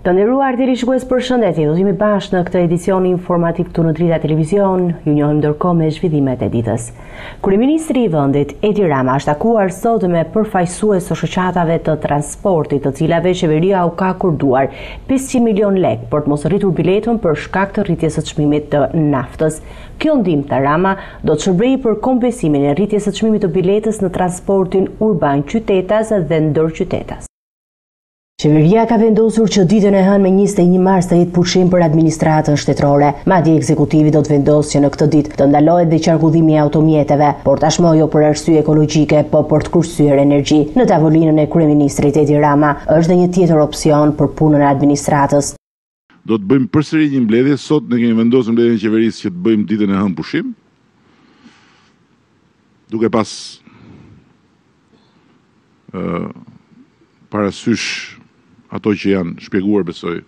Të nderuar teleshikues përshëndetje, do të jemi bashkë në këtë edicion informativ këtu në Drita Televizion, ju njohim ndërkohë me zhvillimet e ditës. Kryeministri i vendit, Edi Rama, është takuar sot me përfaqësues të shoqatave të transportit, të cilave qeveria u ka akorduar 500 milion lekë për të mos rritur biletën për shkak të rritjes së çmimit të naftës. Kjo ndihmë, tha Rama, do të shërbejë për kompensimin e rritjes së çmimit të biletës në transportin urban qytetas dhe ndërqytetas. Qeveria ka vendosur që ditën e hënë me 21 mars të jetë pushim për administratën shtetërore. Madje ekzekutivi do të vendosë që në këtë ditë të ndalohet dhe qarkullimi i automjeteve, por tashmë jo për arsye ekologjike, po për të kursyer energji. Në tavolinën e kryeministrit Edi Rama është dhe një tjetër opsion për punën e administratës. Do të bëjmë përsëri një mbledhje, sot ne kemi vendosur në mbledhjen e qeverisë që të bëjmë ditën e hënë pushim. Duke pas parasysh ato që janë shpjeguar besoj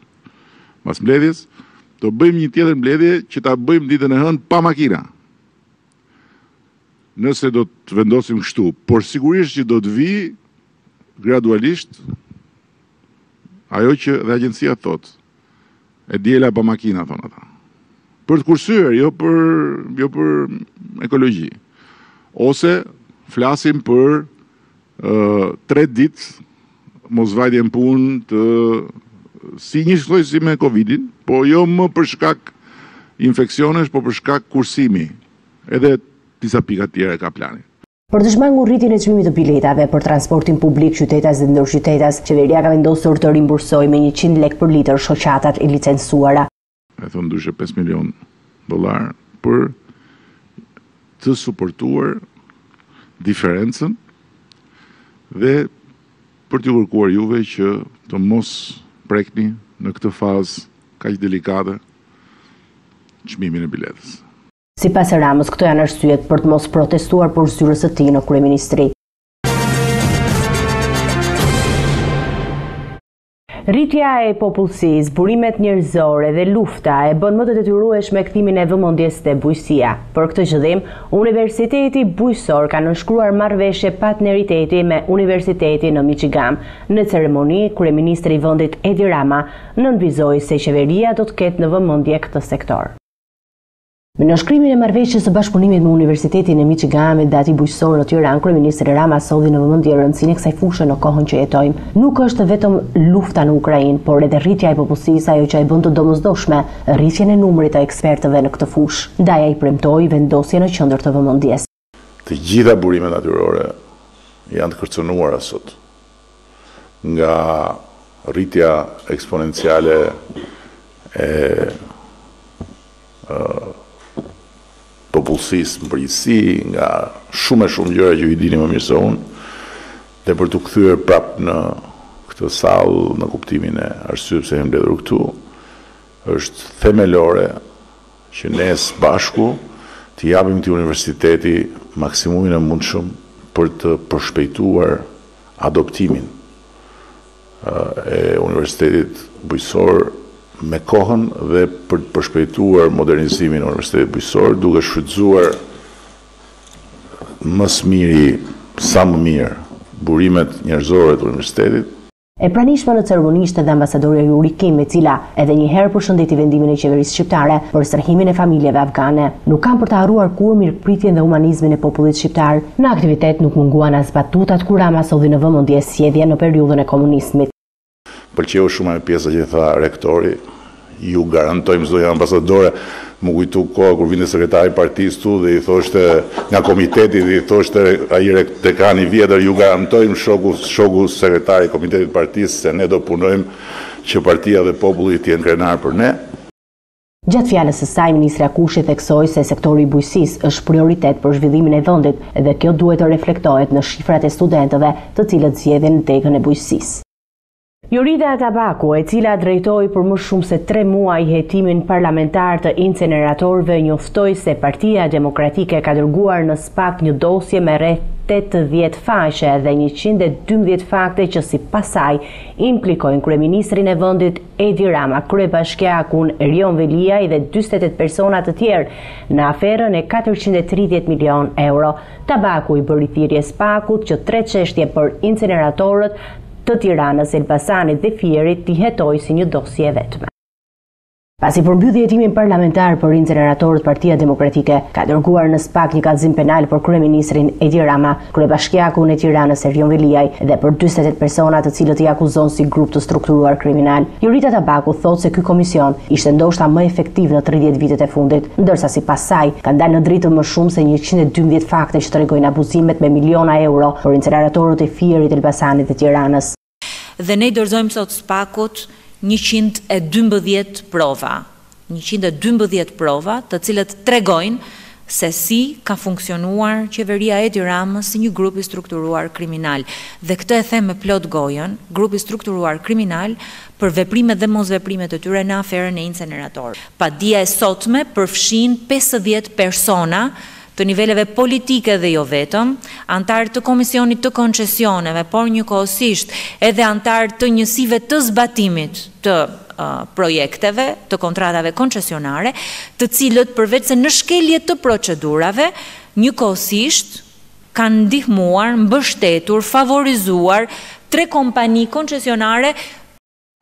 mas mbledhjes, do bëjmë një tjetër mbledhje që ta bëjmë ditën e hënë pa makina. Nëse do të vendosim kështu, por sigurisht që do të vijë gradualisht ajo që dhe agjencia thotë. E diela pa makina, thonë ata. Për të kursyer, jo për, jo për ekologji. Ose flasim për uh, tre ditë mosvajtje në punë të si njësoj si me Covidin, po jo më për shkak infeksionesh, po për shkak kursimi. Edhe disa pika tjera ka plani. Për të shmangur rritjen e çmimit të biletave për transportin publik qytetas dhe ndërqytetas, qeveria ka vendosur të rimbursojë me 100 lekë për litër shoqatat e licencuara. E thënë ndryshe 5 milion dollar për të suportuar diferencën dhe për t'ju kërkuar juve që të mos prekni në këtë fazë kaq delikate çmimin e biletës. Sipas Ramës, këto janë arsyet për të mos protestuar poshtë zyrës së tij në kryeministri. Rritja e popullsisë, burimet njerëzore dhe lufta e bën më të detyrueshme kthimin e vëmendjes te bujqësia. Për këtë qëllim, Universiteti Bujqësor ka nënshkruar marrëveshje partneriteti me Universitetin në Michigan. Në ceremoni, kryeministri i vendit Edi Rama nënvizoi se qeveria do të ketë në vëmendje këtë sektor. Me nënshkrimin e marrëveshjes së bashkëpunimit me Universitetin e Michiganit dhe atij bujqësor në Tiranë, kryeministri Rama solli në vëmendje rëndësinë e kësaj fushe në kohën që jetojmë. Nuk është vetëm lufta në Ukrainë, por edhe rritja e popullsisë ajo që e bën të domosdoshme rritjen e numrit të ekspertëve në këtë fushë. Ndaj ai premtoi vendosjen në qendër të vëmendjes. Të gjitha burimet natyrore janë të kërcënuara sot nga rritja eksponenciale e popullsisë në përgjithësi, nga shumë e shumë gjëra që ju i dini më mirë se unë, dhe për t'u kthyer prapë në këtë sallë, në kuptimin e arsyes pse jemi mbledhur këtu, është themelore që ne së bashku t'i japim këtij universiteti maksimumin e mundshëm për të përshpejtuar adoptimin e Universitetit Bujqësor me kohën dhe për të përshpejtuar modernizimin e Universitetit Bujqësor duke shfrytëzuar më së miri sa më mirë burimet njerëzore të universitetit. E pranishme në ceremoni ishte dhe ambasadorja Yuri Kim, e cila edhe një herë përshëndeti vendimin e qeverisë shqiptare për strehimin e familjeve afgane. Nuk kam për të harruar kurrë mirëpritjen dhe humanizmin e popullit shqiptar. Në aktivitet nuk munguan as batutat ku Rama solli në vëmendje sjelljen në periudhën e komunizmit. Pëlqeu shumë ajo pjesa që tha rektori, ju garantojmë zonja ambasadore, m'u kujtu koha kur vinte sekretari i partisë këtu dhe i thoshte nga komiteti dhe i thoshte ai dekani i vjetër, ju garantojmë shoku, shoku sekretari i komitetit të partisë se ne do punojmë që partia dhe populli të jenë krenarë për ne. Gjatë fjalës së saj, ministrja Kushi theksoi se sektori i bujqësisë është prioritet për zhvillimin e vendit dhe kjo duhet të reflektohet në shifrat e studentëve të cilët zgjedhin degën e bujqësisë. Jorida Tabaku, e cila drejtoi për më shumë se 3 muaj hetimin parlamentar të inceneratorëve, njoftoi se Partia Demokratike ka dërguar në SPAK një dosje me rreth 80 faqe dhe 112 fakte që sipas saj implikojnë kryeministrin e vendit Edi Rama, kryebashkiakun Erion Veliaj dhe 48 persona të tjerë në aferën e 430 milion euro. Tabaku i bëri thirrje SPAK-ut që tre çështje për inceneratorët të Tiranës, Elbasanit dhe Fierit t'i hetojë si një dosje e vetme. Pasi përmbylli hetimin parlamentar për inceneratorët Partia Demokratike ka dërguar në SPAK një kallëzim penal për kryeministrin Edi Rama, kryebashkiakun e Tiranës Erion Veliaj dhe për 48 persona të cilët i akuzon si grup të strukturuar kriminal. Jorida Tabaku thotë se ky komision ishte ndoshta më efektiv në 30 vitet e fundit, ndërsa sipas saj kanë dalë në dritë më shumë se 112 fakte që tregojnë abuzimet me miliona euro për inceneratorët e Fierit, Elbasanit dhe Tiranës. Dhe ne i dorëzojmë sot SPAK-ut 112 prova, 112 prova të cilët tregojnë se si ka funksionuar qeveria e Edi Ramës si një grup i strukturuar kriminal. Dhe këtë e them me plot gojën, grup i strukturuar kriminal për veprimet dhe mosveprimet e tyre në aferën e inceneratorëve. Padia e sotme përfshin 50 persona të niveleve politike dhe jo vetëm, anëtarë të Komisionit të Koncesioneve, por njëkohësisht edhe anëtarë të njësive të zbatimit të projekteve, të kontratave koncesionare, të cilët përveçse në shkelje të procedurave, njëkohësisht kanë ndihmuar, mbështetur, favorizuar tre kompani koncesionare.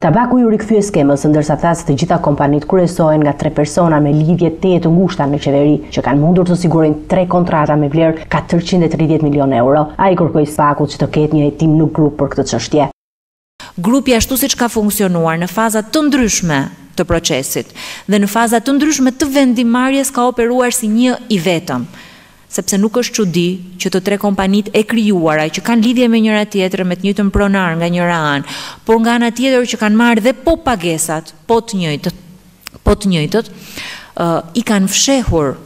Tabaku iu rikthye skemës, ndërsa tha se të gjitha kompanitë kryesohen nga tre persona me lidhje tejet të ngushta në qeveri, që kanë mundur të sigurojnë tre kontrata me vlerë 430 milionë euro. Ai kërkoi SPAK-ut që të ketë një hetim në grup për këtë çështje. Grupi ashtu siç ka funksionuar në faza të ndryshme të procesit dhe në faza të ndryshme të vendimmarrjes ka operuar si një i vetëm. Sepse nuk është çudi që të tre kompanitë e krijuara që kanë lidhje me njëra tjetrën me të njëjtën pronar nga njëra anë, por nga ana tjetër që kanë marrë dhe po pagesat, po të njëjtët, po të njëjtët, i kanë fshehur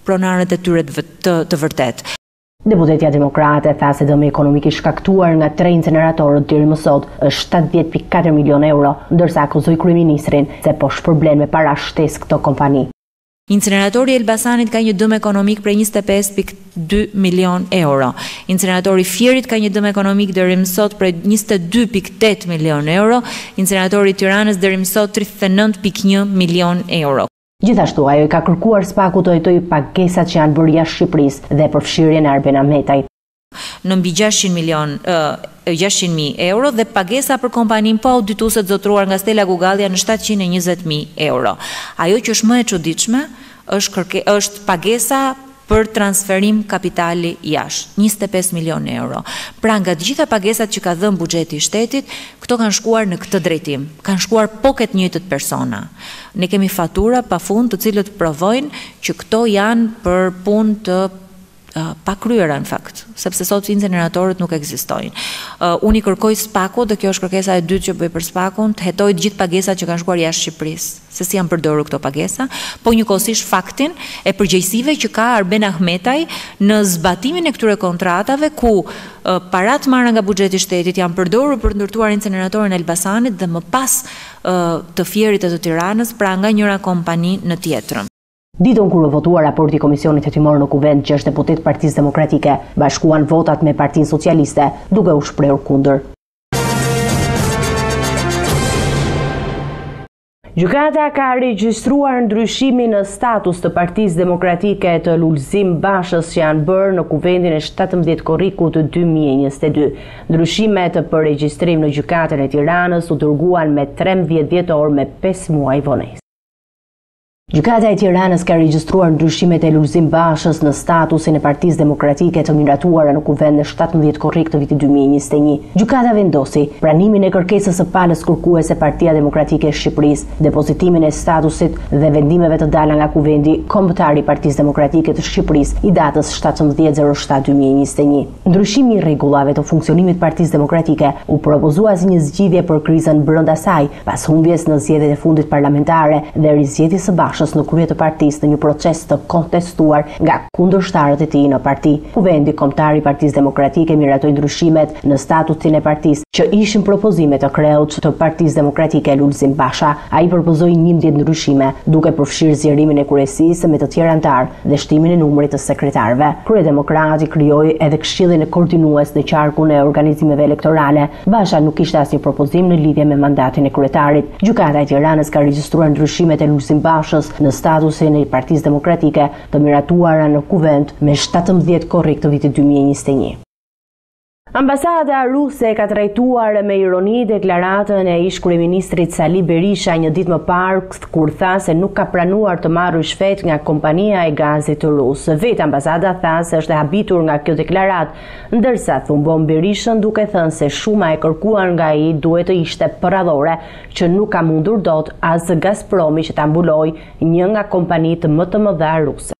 pronarët e tyre të, të, të vërtetë. Deputetja demokrate tha se dëmi ekonomik i shkaktuar nga tre inceneratorët deri më sot është 70.4 milionë euro, ndërsa akuzoi kryeministrin se po shpërblen me para shtesë këto kompani. Inceneratori i Elbasanit ka një dëm ekonomik prej 25.2 milionë euro. Inceneratori i Fierit ka një dëm ekonomik deri më sot prej 22.8 milionë euro. Inceneratori i Tiranës deri më sot 39.1 milionë euro. Gjithashtu, ajo i ka kërkuar SPAK-ut të hetojë pagesat që janë bërë jashtë Shqipërisë dhe përfshirjen e Arben Ahmetajt. në mbi 600 milionë 600.000 euro dhe pagesa për kompaninë po audituese të zotëruar nga Stela Gugallja në 720.000 euro. Ajo që është më e çuditshme është kërke, është pagesa për transferim kapitali jashtë, 25 milionë euro. Pra nga të gjitha pagesat që ka dhënë buxheti i shtetit, këto kanë shkuar në këtë drejtim, kanë shkuar po ke të njëjtët persona. Ne kemi fatura pafund të cilët provojnë që këto janë për punë të pakryera në fakt, sepse sot inceneratorët nuk ekzistojnë. Unë i kërkoj SPAK-ut dhe kjo është kërkesa e dytë që bëj për SPAK-un, të hetojë të gjithë pagesat që kanë shkuar jashtë Shqipërisë, se si janë përdorur këto pagesa, po njëkohësisht faktin e përgjegjësive që ka Arben Ahmetaj në zbatimin e këtyre kontratave ku paratë marra nga buxheti i shtetit janë përdorur për të ndërtuar inceneratorin e Elbasanit dhe më pas të Fierit e të Tiranës, pra nga njëra kompani në tjetrën. Ditën kur u votua raporti i Komisionit Hetimor në Kuvend, gjashtë deputetë të Partisë Demokratike bashkuan votat me Partinë Socialiste, duke u shprehur kundër. Gjykata ka regjistruar ndryshimin në status të Partisë Demokratike të Lulzim Bashës që janë bërë në Kuvendin e 17 korrikut 2022. Ndryshimet për regjistrim në Gjykatën e Tiranës u dërguan me 13 dhjetor me 5 muaj vonesë. Gjykata e Tiranës ka regjistruar ndryshimet e Lulzim Bashës në statusin e Partisë Demokratike të miratuara në Kuvend në 17 korrik të vitit 2021. Gjykata vendosi pranimin e kërkesës së palës kërkuese Partia Demokratike e Shqipërisë, depozitimin e statusit dhe vendimeve të dala nga Kuvendi Kombëtar i Partisë Demokratike të Shqipërisë i datës 17.07.2021. Ndryshimi i rregullave të funksionimit të Partisë Demokratike u propozua si një zgjidhje për krizën brenda saj, pas humbjes në zgjedhjet e fundit parlamentare dhe rizgjedhjes së Bashës në krye të partisë në një proces të kontestuar nga kundërshtarët e tij në parti. Kuvendi Kombëtar i Partisë Demokratike miratoi ndryshimet në statusin e partisë, që ishin propozime të kreut të Partisë Demokratike Lulzim Basha. Ai propozoi 11 ndryshime, duke përfshirë zgjerimin e kryesisë me të tjerë anëtarë dhe shtimin e numrit të sekretarëve. Kryedemokrati krijoi edhe Këshillin Koordinues në qarkun e organizimeve elektorale, Basha nuk kishte asnjë propozim në lidhje me mandatin e kryetarit. Gjykata e Tiranës ka regjistruar ndryshimet e Lulzim Bashës në statusin e Partisë Demokratike të miratuara në Kuvend me 17 korrik të vitit 2021. Ambasada ruse ka trajtuar me ironi deklaratën e ish-kryeministrit Sali Berisha një ditë më parë kur tha se nuk ka pranuar të marrë ryshfet nga kompania e gazit rus. Vetë ambasada tha se është e habitur nga kjo deklaratë, ndërsa thumbon Berishën duke thënë se shuma e kërkuar nga ai duhet të ishte përrallore, që nuk ka mundur dot as Gazpromi që ta mbulojë një nga kompanitë më të mëdha ruse.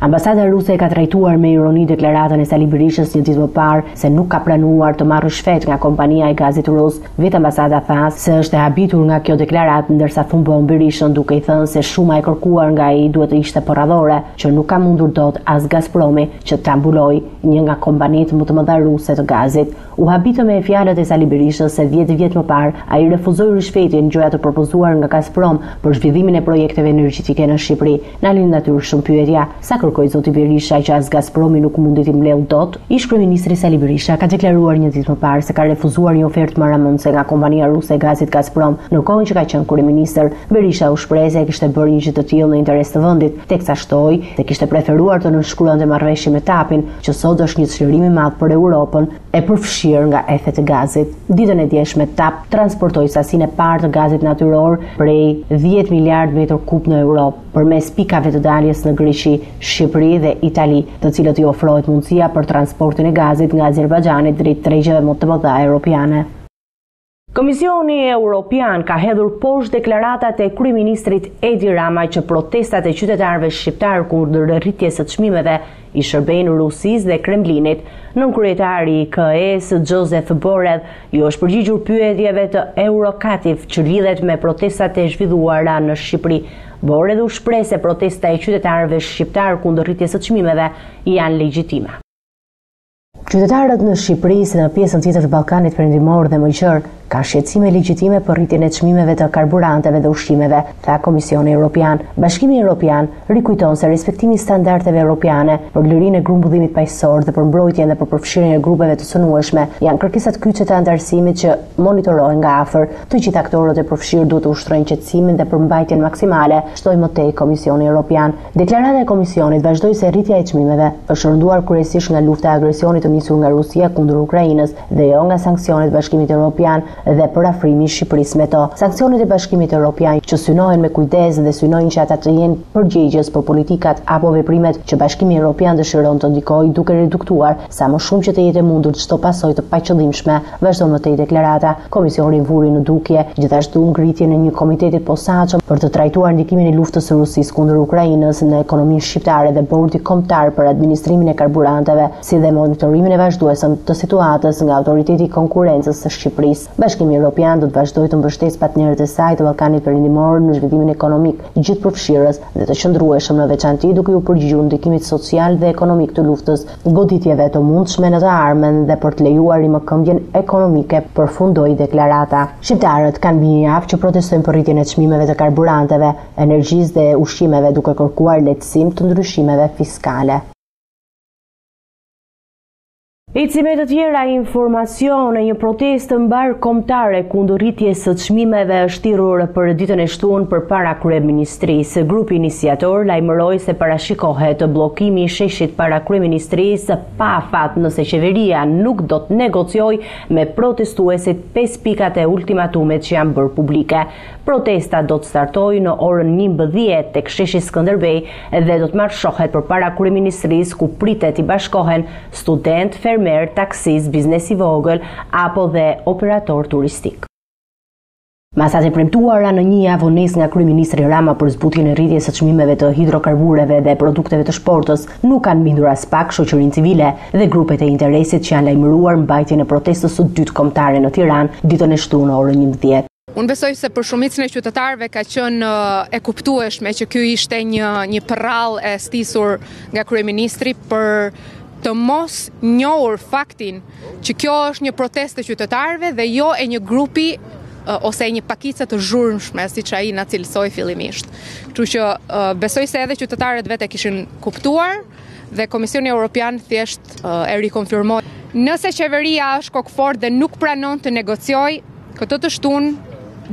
Ambasada ruse e ka trajtuar me ironi deklaratën e Sali Berishës një ditë më parë se nuk ka pranuar të marrë ryshfet nga kompania e gazit rus. Vetë ambasada tha se është e habitur nga kjo deklaratë ndërsa thumbon Berishën duke i thënë se shuma e kërkuar nga ai duhet të ishte përrallore, që nuk ka mundur dot as Gazpromi që ta mbulojë një nga kompanitë më të mëdha ruse të gazit. U habitëm me fjalët e Sali Berishës se 10 vjet më parë ai refuzoi ryshfetin gjoja të propozuar nga Gazprom për zhvillimin e projekteve energjetike në Shqipëri. Na lind natyrshëm pyetja, sa kërkoi zoti Berisha që as Gazpromi nuk mundi t'i mbledhë dot? Ish-kryeministri Sali Berisha ka deklaruar një ditë më parë se ka refuzuar një ofertë marramendëse nga kompania ruse e gazit Gazprom në kohën që ka qenë kryeministër. Berisha u shpreh se e kishte bërë një gjë të tillë në interes të vendit, teksa shtoi se kishte preferuar të nënshkruante marrëveshje me TAP-in, që sot është një çlirim i madh për Europën, e përfshirë nga ethet e gazit. Ditën e djeshme TAP transportoi sasinë e parë të gazit natyror prej 10 miliardë metër kub në Europë, përmes pikave të daljes në Greqi, Shqipëri dhe Itali, të cilët i ofrohet mundësia për transportin e gazit nga Azerbajxhani drejt tregjeve më të mëdha europiane. Komisioni Europian ka hedhur poshtë deklaratat e kryeministrit Edi Rama që protestat e qytetarëve shqiptarë kundër rritjes së çmimeve i shërbejnë Rusisë dhe Kremlinit. Nënkryetari i KE-së, Josep Borrell, iu është përgjigjur pyetjeve të Eurokativ që lidhet me protestat e zhvilluara në Shqipëri. Borrell u shpreh se protesta e qytetarëve shqiptarë kundër rritjes së çmimeve janë legjitime. Qytetarët në Shqipëri, si në pjesën tjetër të Ballkanit Perëndimor dhe më gjerë, kanë shqetësime legjitime për rritjen e çmimeve të karburanteve dhe ushqimeve, tha Komisioni Europian. Bashkimi Europian rikujton se respektimi i standardeve europiane për lirinë e grumbullimit paqësor dhe për mbrojtjen dhe për përfshirjen e grupeve të cenueshme janë kërkesat kyçe të anëtarësimit që monitorohen nga afër. Të gjithë aktorët e përfshirë duhet të ushtrojnë qetësimin dhe përmbajtjen maksimale, shtoi më tej Komisioni Europian. Deklarata e Komisionit vazhdoi se rritja e çmimeve është rënduar kryesisht nga lufta e agresionit të nisur nga Rusia kundër Ukrainës dhe jo nga sanksionet e Bashkimit Europian dhe përafrimi i Shqipërisë me to. Sanksionet e Bashkimit Europian që synohen me kujdes dhe synojnë që ata të jenë përgjegjës për politikat apo veprimet që Bashkimi Europian dëshiron të ndikojë duke reduktuar sa më shumë që të jetë e mundur çdo pasojë të paqëllimshme Vazhdon më tej deklarata. Komisioni vuri në dukje gjithashtu ngritjen e një komiteti të posaçëm për të trajtuar ndikimin e luftës së Rusisë kundër Ukrainës në ekonominë shqiptare dhe Bordi Kombëtar për Administrimin e Karburanteve, si dhe monitorimin e vazhdueshëm të situatës nga Autoriteti i Konkurrencës së Shqipërisë. Bashkimi Europian do të vazhdojë të mbështesë partnerët e saj të Ballkanit Perëndimor në zhvillimin ekonomik gjithëpërfshirës dhe të qëndrueshëm në veçanti duke iu përgjigjur ndikimit social dhe ekonomik të luftës goditjeve të mundshme në të ardhmen dhe për të lejuar rimëkëmbjen ekonomike, përfundoi deklarata. Shqiptarët kanë mbi një javë që protestojnë për rritjen e çmimeve të karburanteve, energjisë dhe ushqimeve duke kërkuar lehtësim të ndryshimeve fiskale. Ecim me të tjera informacione, një protestë mbarëkombëtare kundër rritjes së çmimeve është thirrur për ditën e shtunë përpara kryeministrisë. Grupi iniciator lajmëroi se parashikohet bllokimi i sheshit para kryeministrisë pa afat nëse qeveria nuk do të negociojë me protestuesit 5 pikat e ultimatumit që janë bërë publike. Protesta do të startojë në orën 11 tek sheshi Skënderbej dhe do të marshohet përpara kryeministrisë ku pritet t'i bashkohen studentë, fermerë, taksistë, biznes i vogël apo dhe operatorë turistikë. Masat e premtuara në një javë vonesë nga kryeministri Rama për zbutjen e rritjes së çmimeve të hidrokarbureve dhe produkteve të shportës nuk kanë bindur aspak shoqërinë civile dhe grupet e interesit që janë lajmëruar mbajtjen e protestës së dytë kombëtare në Tiranë ditën e shtunë në orën 11. Unë besoj se për shumicën e qytetarëve ka qenë e kuptueshme që ky ishte një një përrallë e stisur nga kryeministri për të mos njohur faktin që kjo është një protestë e qytetarëve dhe jo e një grupi ose e një pakice të zhurmshme, siç ai na cilësoi fillimisht. Kështu që besoj se edhe qytetarët vetë e kishin kuptuar dhe Komisioni Europian thjesht e rikonfirmoi. Nëse qeveria është kokëfortë dhe nuk pranon të negociojë, këtë të shtunë,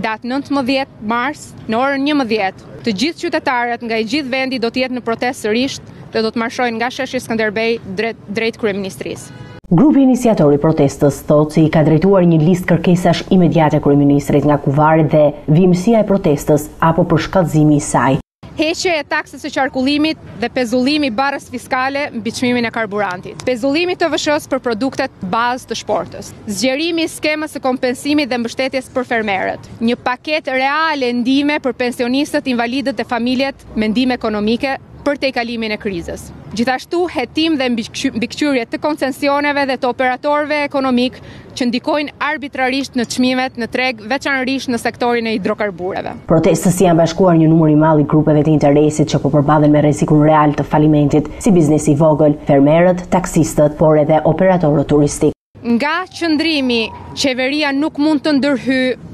datë 19 mars, në orën 11, të gjithë qytetarët nga i gjithë vendi do të jetë në protestë sërisht dhe do të marshojnë nga sheshi Skënderbej drejt, drejt kryeministrisë. Grupi iniciator i protestës thotë se i ka drejtuar një listë kërkesash imediate kryeministrit nga ku varet dhe vijimësia e protestës apo përshkallëzimi i saj. Heqje e taksës së qarkullimit dhe pezullimi i barrës fiskale mbi çmimin e karburantit. Pezullimi i TVSH-së për produktet bazë të shportës. Zgjerimi i skemës së kompensimit dhe mbështetjes për fermerët. Një paketë reale ndihme për pensionistët, invalidët dhe familjet me ndihmë ekonomike për tejkalimin e krizës. Gjithashtu, hetim dhe mbikëqyrje të koncesioneve dhe të operatorëve ekonomikë që ndikojnë arbitrarisht në çmimet në treg, veçanërisht në sektorin e hidrokarbureve. Protestës i janë bashkuar një numër i madh i grupeve të interesit që po përballen me rrezikun real të falimentit, si biznesi i vogël, fermerët, taksistët, por edhe operatorët turistikë. Nga qëndrimi, qeveria nuk mund të ndërhyjë,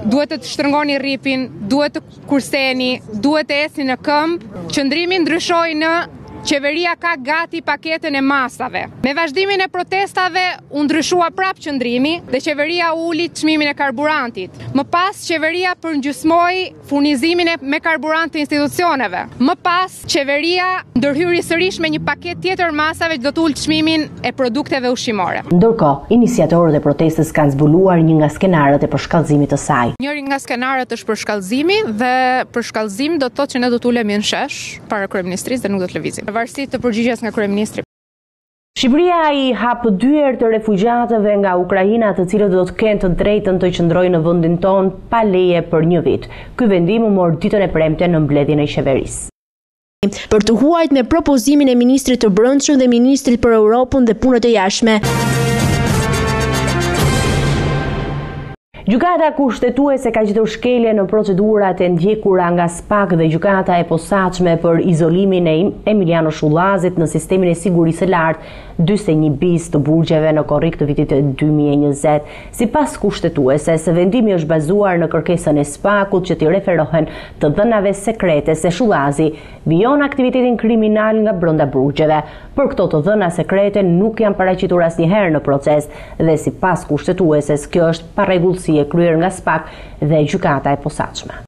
duhet të shtrëngoni rripin, duhet të kurseni, duhet të ecni në këmbë, qëndrimi ndryshoi në qeveria ka gati paketën e masave. Me vazhdimin e protestave u ndryshua prapë qëndrimi dhe qeveria uli çmimin e karburantit. Më pas qeveria përgjysmoi furnizimin me karburant të institucioneve. Më pas Qeveria ndërhyri sërish me një paketë tjetër masave që do të ulë çmimin e produkteve ushqimore. Ndërkohë, iniciatorët e protestës kanë zbuluar një nga skenarët e përshkallëzimit të saj. Njëri nga skenarët është përshkallëzimi dhe përshkallëzim do të thotë që ne do të ulemi në shesh para kryeministrisë dhe nuk do të lëvizim. Në varësi të përgjigjes nga kryeministri. Shqipëria i hap dyert refugjatëve nga Ukraina, të cilët do të kenë të drejtën të qëndrojnë në vendin tonë pa leje për një vit. Ky vendim u mor ditën e premte në mbledhjen e qeverisë. Për të huajt me propozimin e ministrit të Brendshëm dhe ministrit për Europën dhe Punët e Jashtme. Gjykata Kushtetuese ka gjetur shkelje në procedurat e ndjekura nga SPAK dhe Gjykata e Posaçme për izolimin e Emiljano Shullazit në sistemin e sigurisë së lartë 41 bis të burgjeve në korrik të vitit 2020. Sipas Kushtetueses, vendimi është bazuar në kërkesën e SPAK-ut që t'i referohen të dhënave sekrete se Shullazi vijon aktivitetin kriminal nga brenda burgjeve. Por këto të dhëna sekrete nuk janë paraqitur asnjëherë në proces dhe sipas Kushtetueses kjo është parregullsi e kryer nga SPAK dhe Gjykata e Posaçme.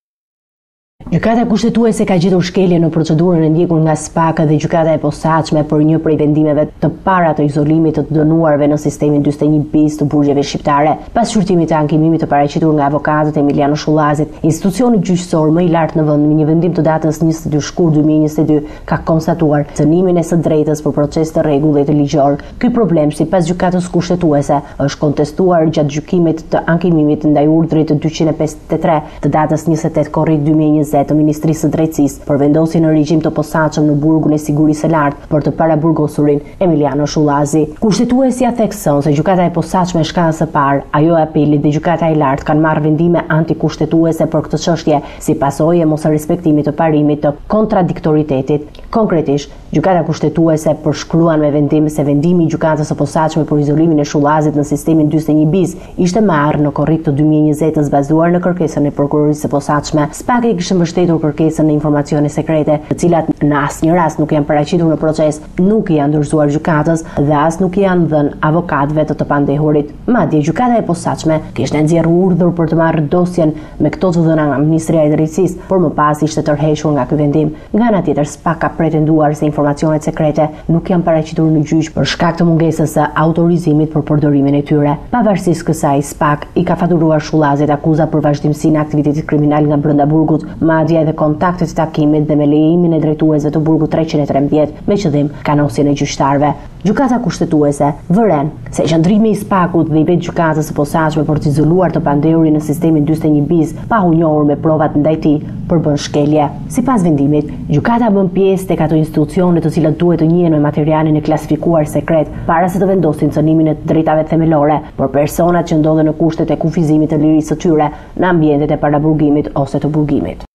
Gjykata Kushtetuese ka gjetur shkelje në procedurën e ndjekur nga SPAK dhe Gjykata e Posaçme për një prej vendimeve të para të izolimit të të dënuarve në sistemin 41 bis të burgjeve shqiptare. Pas shqyrtimit të ankimimit të paraqitur nga avokatët e Emiljano Shullazit, institucioni gjyqësor më i lartë në vend me një vendim të datës 22 shkurt 2022 ka konstatuar cënimin e së drejtës për proces të rregullt dhe të ligjor. Ky problem, sipas Gjykatës Kushtetuese, është kontestuar gjatë gjykimit të ankimimit ndaj urdhrit 253 të datës 28 korrik 2020 të Ministrisë së Drejtësisë për vendosjen në regjim të posaçëm në burgun e sigurisë së lartë për të paraburgosurin Emiljano Shullazi. Kushtetuesja thekson se Gjykata e Posaçme e Shkallës së Parë, ajo e Apelit dhe Gjykata e Lartë kanë marrë vendime antikushtetuese për këtë çështje, si pasojë e mosrespektimit të parimit të kontradiktoritetit. Konkretisht, Gjykata Kushtetuese përshkruan me vendim se vendimi i Gjykatës së Posaçme për izolimin e Shullazit në sistemin 41 bis ishte marrë në korrik të 2020-ës bazuar në kërkesën e Prokurorisë së Posaçme. SPAK e kishte mbështetur kërkesën në informacione sekrete, të cilat në asnjë rast nuk janë paraqitur në proces, nuk i janë dorëzuar gjykatës dhe as nuk i janë dhënë avokatëve të të pandehurit. Madje, Gjykata e Posaçme kishte nxjerrë urdhër për të marrë dosjen me këto të dhëna nga Ministria e Drejtësisë, por më pas ishte tërhequr nga ky vendim. Nga ana tjetër, SPAK ka pretenduar se informacionet sekrete nuk janë paraqitur në gjyq për shkak të mungesës së autorizimit për përdorimin e tyre. Pavarësisht kësaj, SPAK i ka faturuar Shullazit akuza për vazhdimësinë e aktivitetit kriminal nga brenda burgut, madje edhe kontaktet e takimit dhe me lejimin e drejtuesve të burgut 313 me qëllim kanosjen e gjyqtarëve. Gjykata Kushtetuese vëren se qëndrimi i SPAK-ut dhe i vetë Gjykatës së Posaçme për të izoluar të pandehurin në sistemin 41 bis pa u njohur me provat ndaj tij përbën shkelje. Sipas vendimit, gjykata bën pjesë tek ato institucione të cilat duhet të njihen me materialin e klasifikuar sekret para se të vendosin cënimin e të drejtave themelore për personat që ndodhen në kushtet e kufizimit të lirisë së tyre në ambientet e paraburgimit ose të burgimit.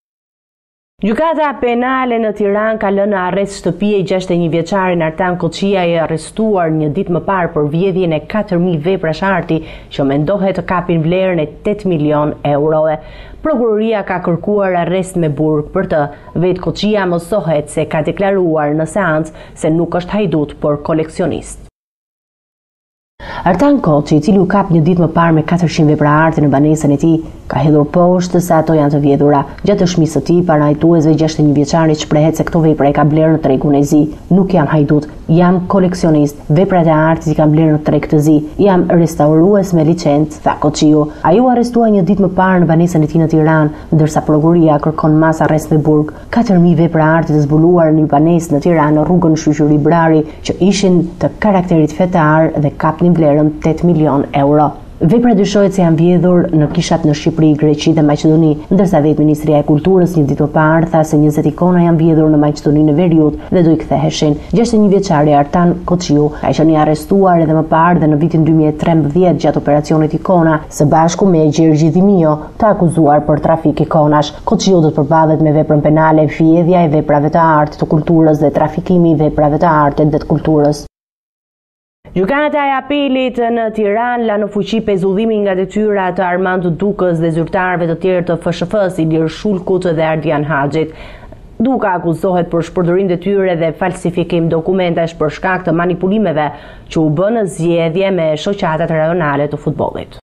Gjykata Penale në Tiranë ka lënë në arrest shtëpie 61 vjeçarin Artan Koçia i arrestuar një ditë më parë për vjedhjen e 4000 veprash arti që mendohet të kapin vlerën e 8 milion eurove. Prokuroria ka kërkuar arrest me burg për të. Vetë Koçia mësohet se ka deklaruar në seancë se nuk është hajdut, por koleksionist. Artan Koçi, i cili u kap një ditë më parë me 400 vepra arti në banesën e tij, ka hedhur poshtë se ato janë të vjedhura. Gjatë dëshmisë së tij, para hetuesve 61 vjeçari shprehet se këto vepra i ka blerë në tregun e zi. Nuk jam hajdut, jam koleksionist, veprat e artit i kam blerë në treg të zi, jam restaurues me licencë, tha Koçiu. Ai u arrestua një ditë më parë në banesën e tij në Tiranë, ndërsa prokuroria kërkon masë arrest me burg. 4000 vepra arti të zbuluara në një banesë në Tiranë në rrugën Shyqyri Brari, që ishin të karakterit fetar dhe kapnin vlerën 8 milionë euro. Veprat dyshohet se janë vjedhur në kishat në Shqipëri, Greqi dhe Maqedoni, ndërsa vetë Ministria e Kulturës një ditë më parë tha se 20 ikona janë vjedhur në Maqedoninë e Veriut dhe do i ktheheshin. 61 vjeçari Artan Koçiu ka qenë i arrestuar edhe më parë dhe në vitin 2013 gjatë operacionit Ikona, së bashku me Gjergji Dhimio, të akuzuar për trafik ikonash. Koçiu do të përballet me veprën penale vjedhja e veprave të artit të kulturës dhe trafikimi i veprave të artit dhe të kulturës. Gjykata e Apelit në Tiranë la në fuqi pezullimin nga detyra të Armand Dukës dhe zyrtarëve të tjerë të FSHF-së, Ilir Shulkut dhe Ardian Haxhit. Duka akuzohet për shpërdorim detyre dhe falsifikim dokumentash për shkak të manipulimeve që u bënë në zgjedhje me shoqatat rajonale të futbollit.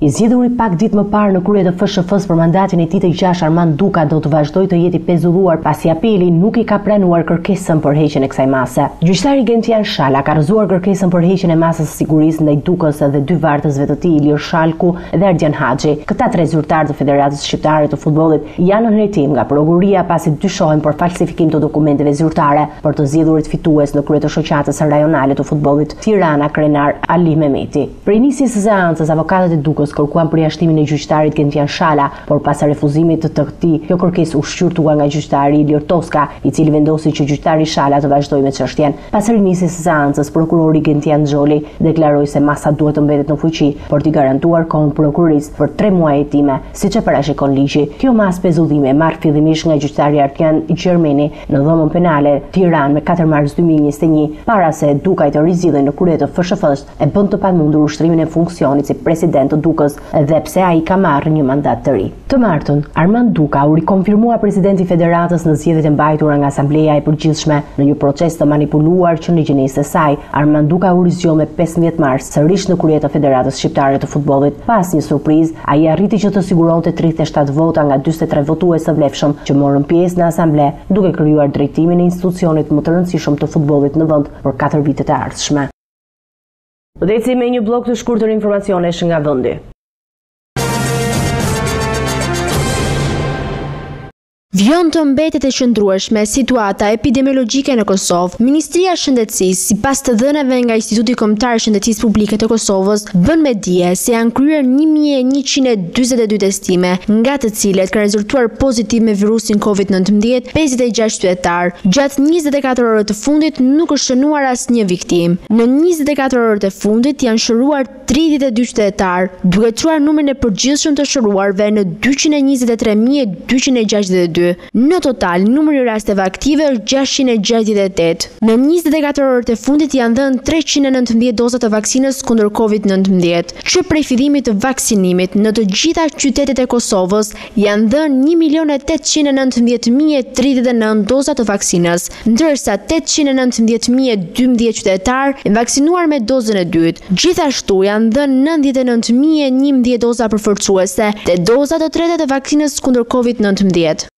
I zgjedhuri pak ditë më parë në krye të FSHF-së për mandatin e tij të gjashtë Armand Duka do të vazhdojë të jetë i pezulluar pasi Apeli nuk i ka pranuar kërkesën për heqjen e kësaj mase. Gjyqtari Gentian Shala ka rrëzuar kërkesën për heqjen e masës së sigurisë ndaj Dukës dhe dy vartësve të tij Ilir Shalku dhe Ardian Haxhi. Këta tre zyrtarë të Federatës Shqiptare të Futbollit janë në hetim nga prokuroria pasi dyshohen për falsifikim të dokumenteve zyrtare për të zgjedhurit fitues në krye të shoqatës rajonale të futbollit Tirana Krenar Alimehmeti. Prej nisjes së seancës, avokatët e Dukës kërkuan përjashtimin e gjyqtarit Gentian Shala, por pas refuzimit të tij, kjo kërkesë u shqyrtua nga gjyqtari Ilir Toska, i cili vendosi që gjyqtari Shala të vazhdojë me çështjen. Pas rinisjes së seancës, prokurori Gentian Xholi deklaroi se masa duhet të mbetet në fuqi për t'i garantuar kohën prokurorisë për tre muaj hetime, siç e parashikon ligji. Kjo masë pezullimi e marrë fillimisht nga gjyqtari Ardian Gjermeni në Dhomën Penale, Tiranë, me 4 mars 2021, para se Dukaj të rizgjidhej në krye të FSHF-së, e bën të pamundur ushtrimin e funksionit si president të Dukës dhe pse ai ka marrë një mandat të ri. Të martën, Armand Duka u rikonfirmua president i Federatës në zgjedhjet e mbajtura nga Asambleja e Përgjithshme në një proces të manipuluar që në gjenezë të saj. Armand Duka u rizgjodh me 15 mars sërish në krye të Federatës Shqiptare të Futbollit. Pa asnjë surprizë, ai arriti që të siguronte 37 vota nga 43 votues të vlefshëm që morën pjesë në asamble, duke krijuar drejtimin e institucionit më të rëndësishëm të futbollit në vend për 4 vitet e ardhshme. Do të ecim me një bllok të shkurtër informacionesh nga vendi. Vijon të mbetet e qëndrueshme situata epidemiologjike në Kosovë. Ministria e Shëndetësisë, sipas të dhënave nga Instituti Kombëtar i Shëndetësisë Publike të Kosovës, bën me dije se janë kryer 1142 testime, nga të cilët kanë rezultuar pozitiv me virusin COVID-19 56 qytetarë. Gjatë 24 orëve të fundit nuk është shënuar asnjë viktimë. Në 24 orët e fundit janë shëruar 32 qytetarë, duke çuar numrin e përgjithshëm të shëruarve në 223.262. Në total, numri i rasteve aktive është 668. Në 24 orët e fundit janë dhënë 319 doza të vaksinës kundër COVID-19. Që prej fillimit të vaksinimit në të gjitha qytetet e Kosovës janë dhënë 1.819.039 doza të vaksinës, ndërsa 819.012 qytetarë janë vaksinuar me dozën e dytë. Gjithashtu janë dhënë 99.011 doza përforcuese dhe doza të treta të vaksinës kundër COVID-19.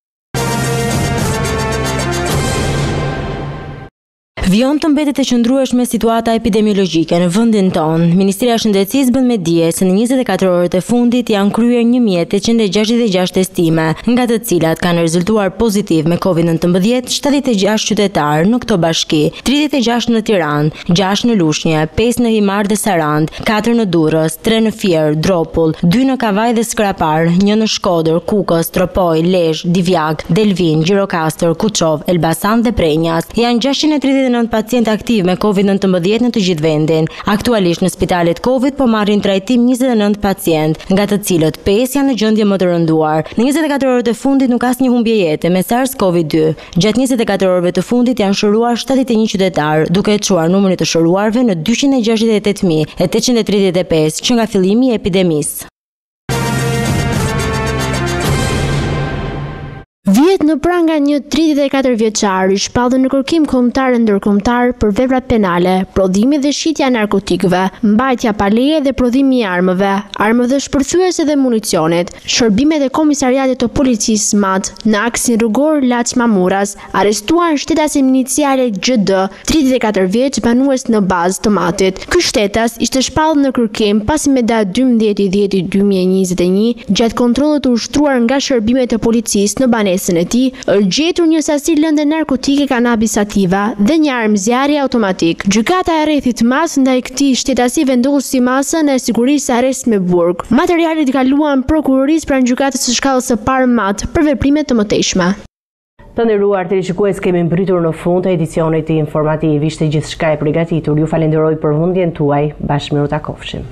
Vijon të mbetet e qëndrueshme situata epidemiologjike në vendin tonë. Ministria e Shëndetësisë bën me dije se në 24 orët e fundit janë kryer 1866 testime, nga të cilat kanë rezultuar pozitiv me COVID-19 76 qytetarë në këto bashki, 36 në Tiranë, 6 në Lushnje, 5 në Himarë dhe Sarandë, 4 në Durrës, 3 në Fier, Dropull, 2 në Kavajë dhe Skrapar, 1 në Shkodër, Kukës, Tropojë, Lezhë, Divjakë, Delvinë, Gjirokastër, Kuçovë, Elbasan dhe Prrenjas. Janë 639 pacientë aktivë me COVID-19 në të gjithë vendin. Aktualisht në spitalet Covid po marrin trajtim 29 pacientë, nga të cilët 5 janë në gjendje më të rënduar. Në 24 orët e fundit nuk ka asnjë humbje jete me SARS-CoV-2. Gjatë 24 orëve të fundit janë shëruar 71 qytetarë, duke e çuar numrin e të shëruarve në 268.835 që nga fillimi i epidemisë. Vihet në pranga një 34 vjeçar i shpallur në kërkim kombëtar e ndërkombëtar për veprat penale, prodhimi dhe shitja e narkotikëve, mbajtja pa leje dhe prodhimi i armëve, armëve shpërthyese dhe municionit. Shërbimet e Komisariatit të Policisë Mat, në aksin rrugor Laç-Mamurras, arrestuan shtetasin me iniciale GD, 34 vjeç, banues në Bazë të Matit. Ky shtetas ishte shpallur në kërkim pasi me datë 12 dhjeti 2021, gjatë kontrollit të ushtruar nga shërbimet e policisë në banesën e tij, është gjetur një sasi lënde narkotike cannabis sativa dhe një armë zjarri automatik. Gjykata e rrethit Mat ndaj këtij shtetasi vendosi masën e sigurisë arrest me burg. Materialet i kaluan prokurorisë pranë Gjykatës së Shkallës së Parë Mat për veprime të mëtejshme. Të nderuar teleshikues, kemi mbërritur në fund të edicionit informativ. Ishte gjithçka e përgatitur. Ju falenderoj për vëmendjen tuaj. Bashkë mirutakofshim.